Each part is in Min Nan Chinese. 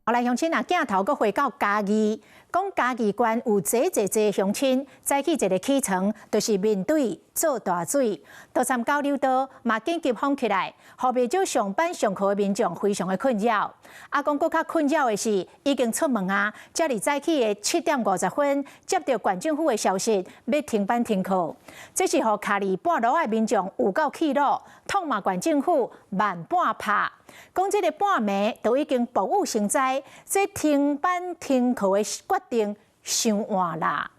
後來鄉親啊，鏡頭閣回到嘉義，講嘉義縣有濟濟濟鄉親早起一个起床，就是面對做大水，桃三交流道嘛緊急封起來，予袂少上班上課的民眾非常的困擾。啊，講閣較困擾的是，已經出門啊，才佇早起的7點50分接著縣政府的消息，欲停班停課，這是予徛佇半路的民眾有夠氣惱，痛罵縣政府慢半拍。講這个半暝都已經暴雨成災，這停班停課的決定傷晚啦。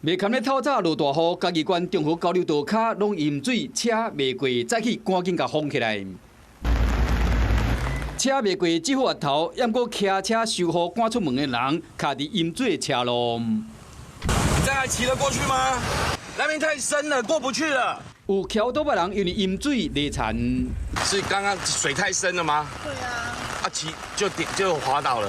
袂堪咧透早落大雨，嘉義縣中和交流道跤攏淹水，車袂過，早起趕緊共封起來。車袂過，只好越頭，猶閣騎車受雨趕出門的人，卡佇淹水的車路。你這還騎得過去嗎？那邊太深了，過不去了。有騎歐多巴人因為淹水累殘。是剛剛水太深了嗎？對啊。啊，騎就跌就滑倒了。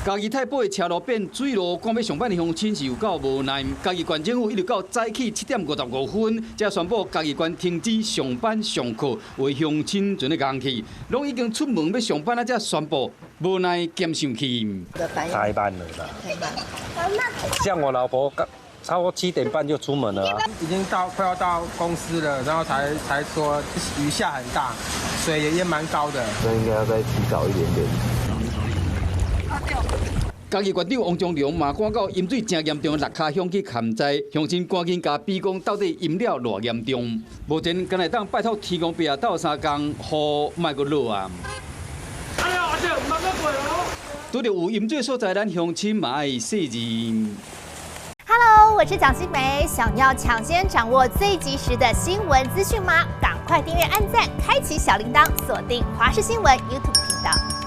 嘉義太保的車路變水路，趕欲上班的鄉親是有夠無奈。嘉義縣政府一直到早起7點55分，才宣布嘉義縣停止上班上課，為鄉親準備工去，攏已經出門欲上班啊，才宣布，無奈兼生氣。太慢了啦！太慢。像我老婆剛差不多7點半就出門了，已經到快要到公司了，然後才說雨下很大，水也淹蠻高的。那應該要再提早一點點。嘉義縣長王章龍嘛趕到淹水誠嚴重的六跤鄉去勘災，鄉親趕緊共比講到底淹了偌嚴重。目前敢會當拜託天公伯啊鬥相共，雨莫閣落啊！哎呀，阿姐，慢慢過哦。拄著有淹水所在，咱鄉親嘛愛細膩。 Hello，我是蔣新梅，想要搶先掌握最及時的新聞資訊嗎？趕快訂閱、按讚、開啟小鈴鐺，鎖定華視新聞 YouTube 頻道。